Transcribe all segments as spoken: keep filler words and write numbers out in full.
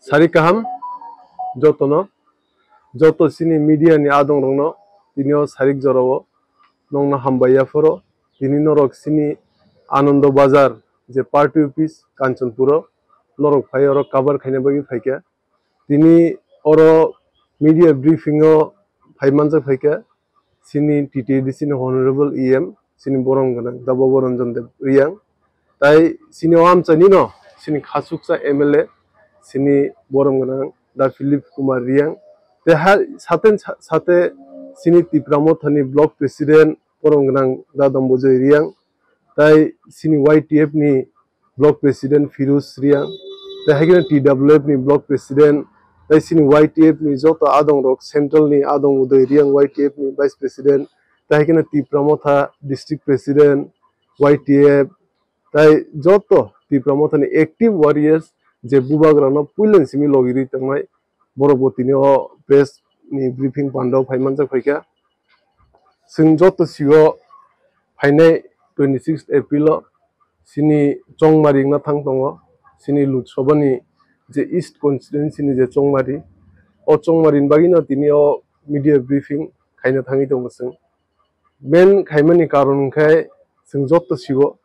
Sari kaham jotono, joto chini media ni adong rokno tini o sarik jorao nongno hambai yaphoro. Tini norok chini Anando Bazar je party office Kanchanpuro norok phai oro cover khaina bagwi phaikha. Tini oro media briefing o phai manjak phaikha chini T T A D C ni honorable E M chini borom gwnang da Bobo Ranjan Dev Riyang. Tai chini o amchaini no chini khasuksa M L A chini borom gwnang da Philip Kumar Riyang. Te ha sate sate chini Tipra Mothani block president borom gwnang da Dambojoy Riyang. Tai chini Y T F ni block president Firuz Riyang, tai hai kheno T W F ni block president, tai chini Y T F ni joto adong rok, central ni adong Uday Riyang Y T F ni vice president, tai hai kheno Tipra Motha district president Y T F, tai joto Tipra Motha ni active warriors je bubagra no puila ni simi logi rwi tongnai, borok bo tini o press ni briefing pandao phai manjak phaikha. Chwng joto sio phainai twenty six April o chini Chongmari wngna thang tongo, chini Lok Sabha ni je East constituency ni je Chongmari, o Chongmari ni bagwi no tini o media briefing khaina thangwi tongo chwng. Main khaimani karon hwnkhe chwng joto sio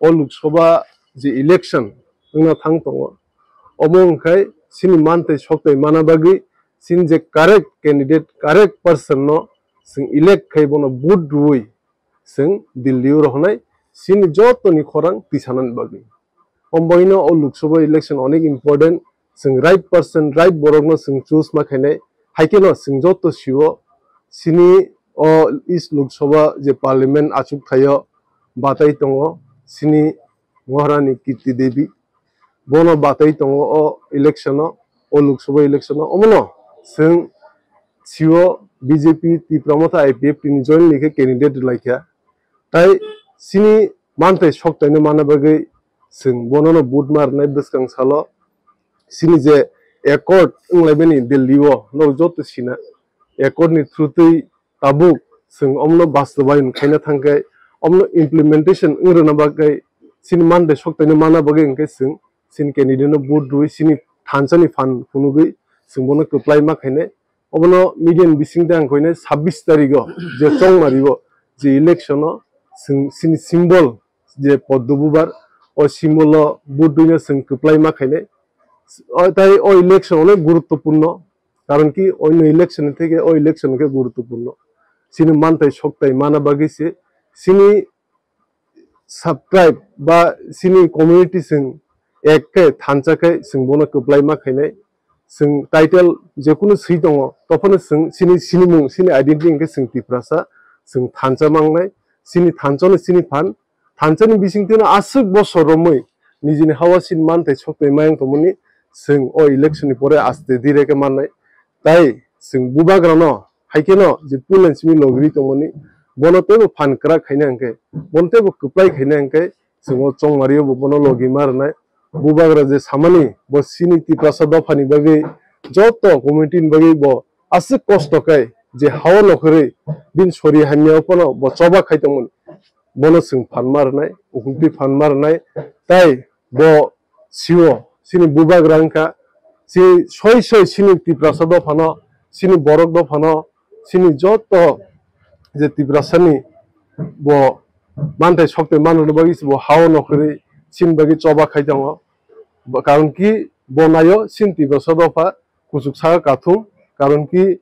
o Lok Sabha je election wngna thang tongo, omo hwnkhe chini mantwi soktai mana bagwi chini je correct candidate, correct person no chwng elect khai bono vote rwui chwng Delhi o rohornai chini jotoni khorang tisanani bagwi. Omo bagwino o Lok Sabha election onek important, chwng right person, right borokno chwng choose ma khainai, hai kheno chwng joto sio chini o East Lok Sabha je parliament achuk thaio batai tongo chini Maharani Kirti Devi, bono batai tongo o election o, o Lok Sabha election o, omono chwng sio B J P Tipra Motha I P F T ni jointly khe candidate rwlaikha, tai chini manthai soktaino mana bagwi chwng bonono vote ma rwnai bwskang salo. Chini je accord wnglaimani Delhi o, norok joto sina, accord ni through twi tabuk chwng omno bastobayon khaina thangkhe, omno implementation wng rwna bagwi, chini manthai soktaino mana bagwi hwnkhe chwng chini candidate no vote rwui chini thansa ni phan phunugwi chwng bono kwplai ma khainai. Obono media ni bisingtwi ang koinai sabbish tarikh o je Chongmari o je election o chwng chini symbol je Poddo Bubar, o symbol o vote rwino chwng kwplai ma khainai. O tai o election onek guruttopurno, karon ki oino election theke o election khe guruttopurno. Chini manthai soktai mana bagwi se chini subscribe ba chini community chwng ek khe thansa khe chwng bono kwplai ma khainai. Chwng title jekunu swi tongo, tophano chwng chini sinimung, chini identity hwnkhe chwng Tiprasa, chwng thansa mangnai, chini thansa no chini phan, thansa ni bisingtwi no aswk bosor romwi nijini hawa chini manthai soktai mayang tongmani chwng o election ni pore aste dire khe mannai. Tai chwng bubagra no hai kheno je puilan simi logiri tongmani, bono teibo phan kwrak khaina hwnkhe, bono teibo kwplai khaina hwnkhe, chwng o Chongmari o bo bono logi ma rwnai. Bubagra je samani bo chini Tiprasa dopha ni bagwi joto community ni bagwi bo aswk kosto khe je hao nokhorwi bini sori hamya o phano bo choba khai tongmani, bono chwng phan ma rwnai, ukhultwi phan ma rwnai. Tai bo sio chini bubagra wngkha, chini soi soi chini Tiprasa dophano, chini borok dophano, chini joto je Tiprasani bo manthai soktai manrwna bagwi bo hao nokhorwi chini bagwi choba khai tongo. Bo, karon ki bo naio chini Tiprasa dopha kuchuk saka kathum, karon ki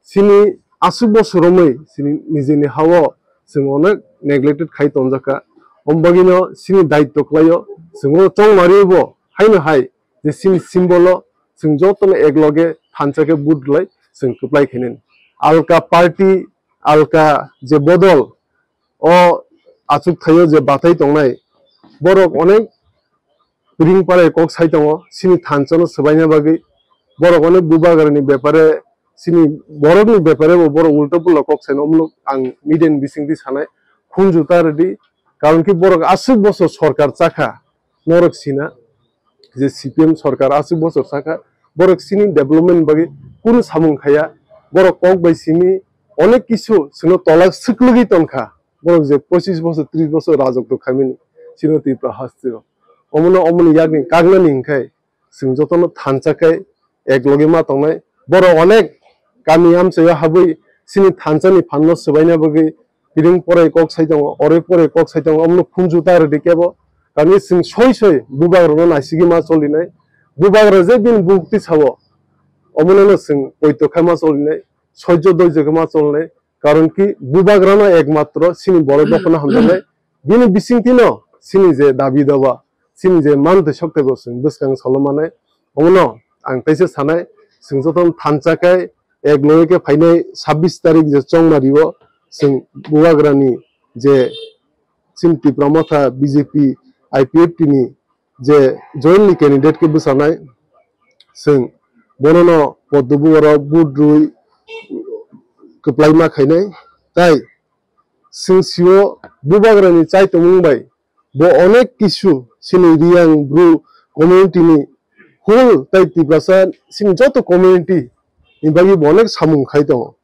chini aswk bosor romwi chini nijini hao chwng onek neglected khai tonjakha. Omo bagwino chini daitto khlaio chwng o Chongmari bo haino hai je chini symbol o chwng jotono ekloge thansa khe vote rwlai chwng kwplai khainani. Alka party, alka je bodol o achuk thaio je bathai tongnai, borok onek ring parai kok sai tongo, chini thansa no swbaina bagwi. Borok onek bubagra ni bepare, chini borok ni bepare bo borok ulta pulo kok sai no, omo ang media ni bisingtwi sanai, khunju ta rwdi, karon ki borok aswk bosor sorkar chakha, norok sina je C P M sorkar aswk bosor chakha, borok chini development bagwi kunu samung khaya, borok kok bai simi onek kisu chwngno tola swklwgwi tonkha, borok je pochis bosor, tris bosor rajotw khaimani chini Tripura hasteo. Omono, omoni yakni kagnani hwnkhe chwng jotono thansa khe ek loge ma tongnai. Borok onek kami amchaio habwi chini thansa ni phan no swbaina bagwi piring porai kok sai tongo, oroi porai kok sai tongo, omono khunju ta rwdi kebo. Kami chwng soi soi bubagra no naisigwi ma cholinai. Bubagra je bini bukti sao, omono no chwng poito khai ma cholinai, soijo doijo khe ma cholinai. Karon ki bubagrano ekmatro chini borok dophano hamjaknai. Bini bisingtwino chini je dabi daba, chini je mantwi soktwebo chwng bwskang salo manai. Omono ang teisa sanai, chwng jotono thansa khe ek loge khe phainai sabbish tarik je chongmario chwng bubagrani je chini Tipra Motha B J P I P F T ni je jointly candidate khe bwchanai, chwng bonono poddo bubarok vote rwi kwplaima khainai. Tai chwng sio bubagrani chaitomung bai bo onek kisu chini Riyang Bru community ni whole tai Tiprasa chini joto community ni bagwi bo onek samung khai tongo.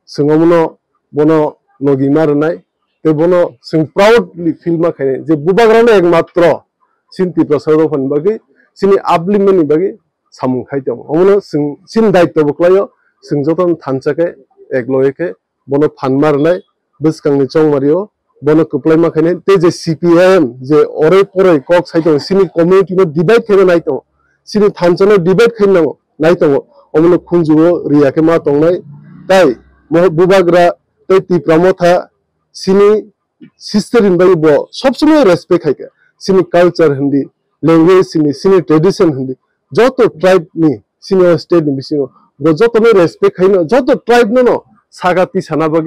Chwng omono bono logi ma rwnai, tei bono chwng proudly feel ma khainai je bubagrano ekmatro chini Tiprasa dophani bagwi, chini upliftment ni bagwi samung khai tongo. Omono chwng chini daityo bo kwlaio, chwng jotono thansa khe ek loge khe bono phan ma rwnai, bwskangni chongmario bono kwplaima khainai, tei je C P I M je oroi poroi kok sai tongo, chini community no divide khaina nai tongo, chini thansa no divide khaina nango, nai tongo, omono khunju o riya khe ma tongnai, tai mo bubagra tei Tipra Motha chini sister hinwi bo sob somoi respect khai kha. Chini culture hindi, language hindi, chini tradition hindi, joto tribe ni chini o state ni bisingo bo joto no respect khai no, joto tribe no no saka tisana bagwi